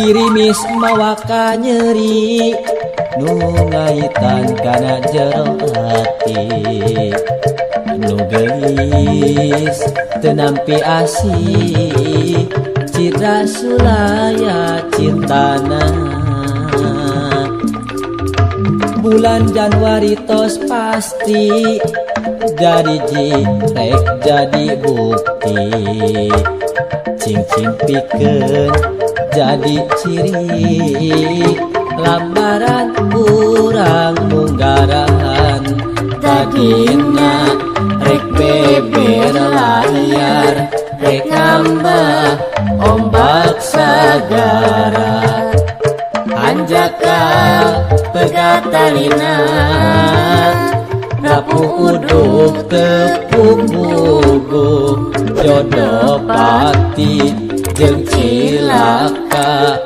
Girimis mawaka nyeri nu ngaitan kana jero ati nu geulis teu nampi asih citra sulaya cintana. Bulan Januari tos pasti jadi jitek jadi bukti cincin pikeun jadi ciri lambaran urang munggaran. Tadina rek beber layar rek nambah ombak sagara hanjakal pegatalina rapuh uduk tepung bugu jodoh pati jeung cilaka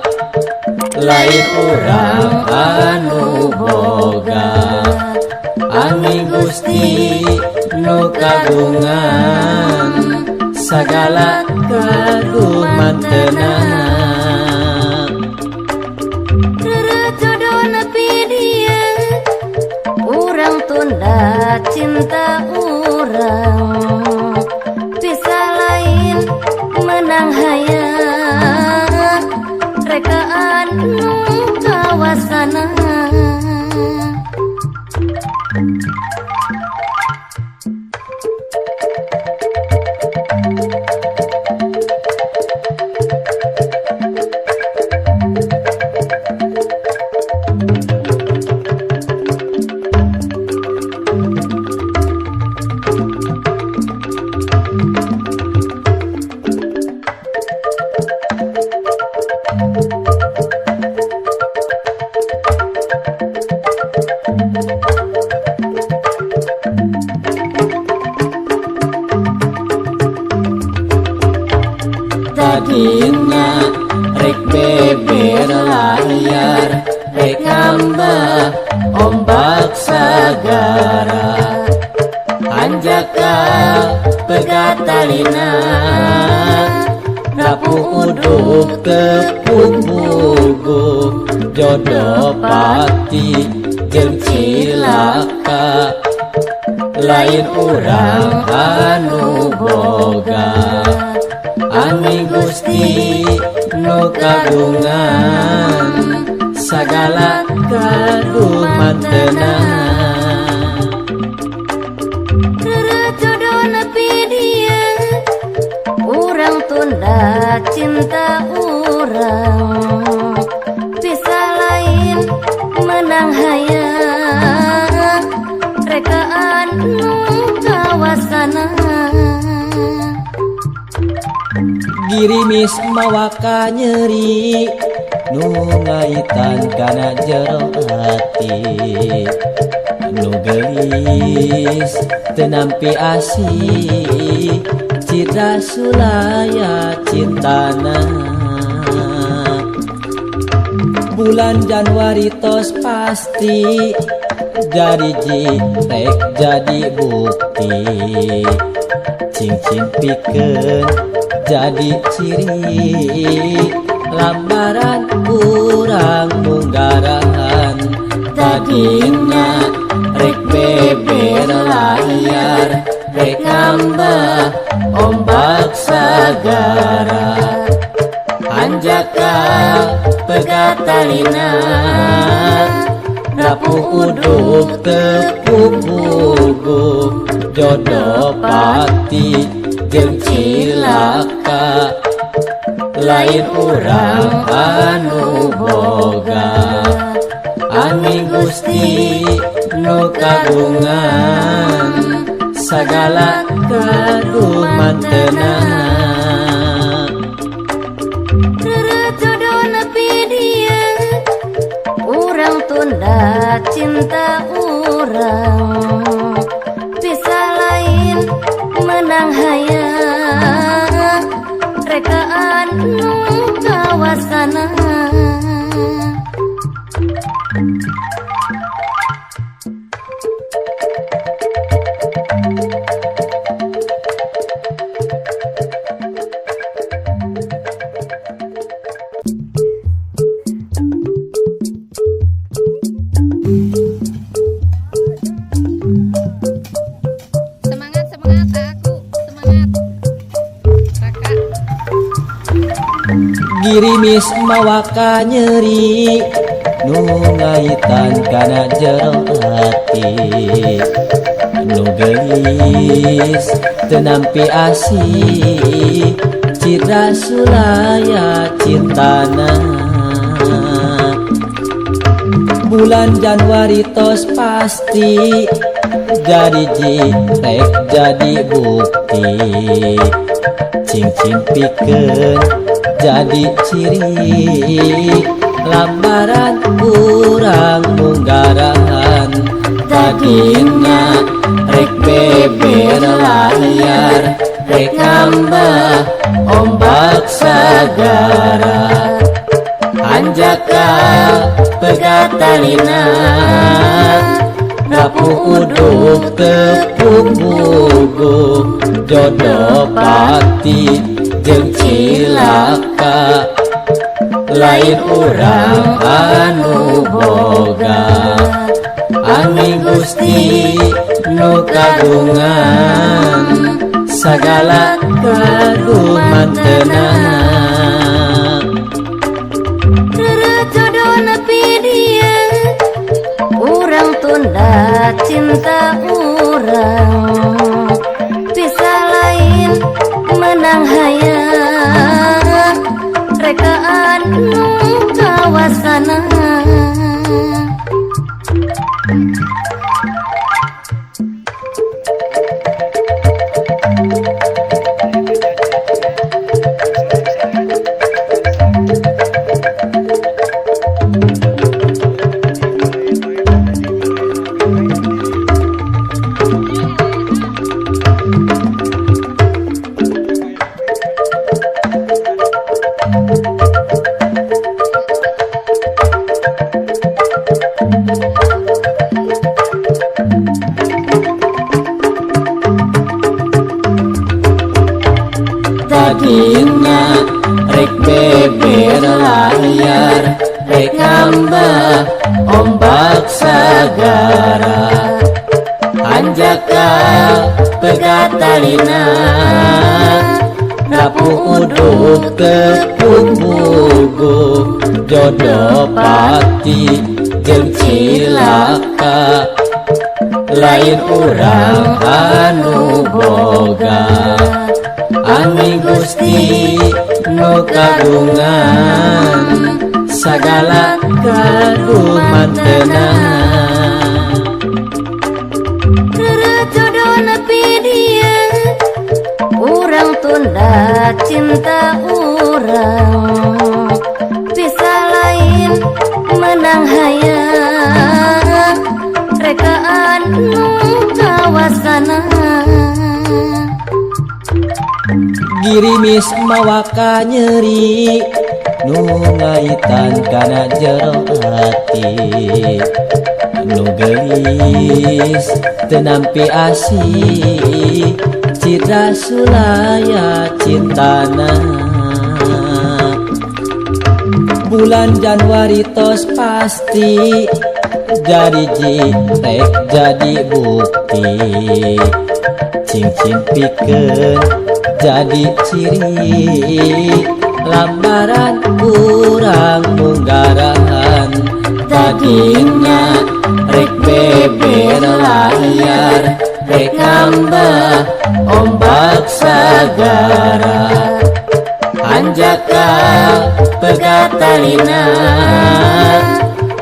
lain urang anu boga angin Gusti nu kagungan sagala kagumanteuna. Jodoh nepi dia urang tunda cinta urang bisa lain menang hayang rekaan nu kawasana. Tadina rek beber layar rek nambah ombak sagara hanjakal pegatalina rapuh uduk tepung bugu jodoh pati jeung cilaka lain urang anu boga angin Gusti nu kagungan sagala kagumanteuna. Jodoh nepi dia urang tunda cinta urang bisa lain menang hayang rekaan nu kawasana. Girimis mawaka nyeri nu ngaitan kana jero ati nu geulis teu nampi asih citra sulaya cintana. Bulan Januari tos pasti jadi jitek jadi bukti cincin pikeun jadi ciri lambaran urang munggaran. Tadina rek beber layar rek nambah ombak sagara hanjakal pegatalina rapuh uduk tepung bugu jodoh pati jeung cilaka lain urang anu boga angin Gusti nu kagungan sagala kagumanteuna. Jodoh nepi dia urang tunda cinta urang bisa lain menang hayang rekaan nu kawasana. Girimis mawa kanyeri nu ngaitan kana jero ati. Nu geulis teu nampi asih, citra sulaya cintana. Bulan Januari tos pasti jadi jitek jadi bukti. Cincin pikeun jadi ciri, lambaran urang munggaran. Tadina rek beber layar, rek nambah ombak sagara. Hanjakal pegat talina, rapuh uduk tepung bugu. Jodoh pati jeung cilaka, lain urang anu boga. Angin Gusti nu kagungan sagala kagumanteuna. Jodoh nepi dieu, urang tunda cinta urang. Bisa lain menang hayang, rekaan nu kawasana. Tadina rek beber layar, rek nambah ombak sagara. Hanjakal pegat talina, rapuh uduk tepung bugu. Jodoh pati jeung cilaka, lain urang anu boga. Angin Gusti nu kagungan sagala kagumanteuna. Jodoh nepi dieu, urang tunda cinta urang. Bisa lain menang hayang, rekaan nu kawasana. Girimis mawa kanyeri nu ngaitan kana jero ati. Nu geulis teu nampi asih, citra sulaya cintana. Bulan Januari tos pasti jadi jitek jadi bukti. Cincin pikeun jadi ciri, lambaran urang munggaran. Tadina rek beber layar, rek nambah ombak sagara. Hanjakal pegat talina,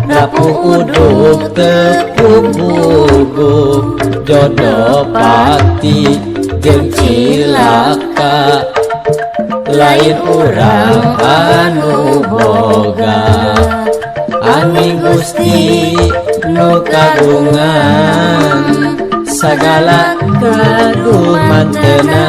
rapuh uduk tepung bugu. Jodoh pati jeung cilaka, lain urang anu boga. Angin Gusti nu kagungan sagala kagumanteuna.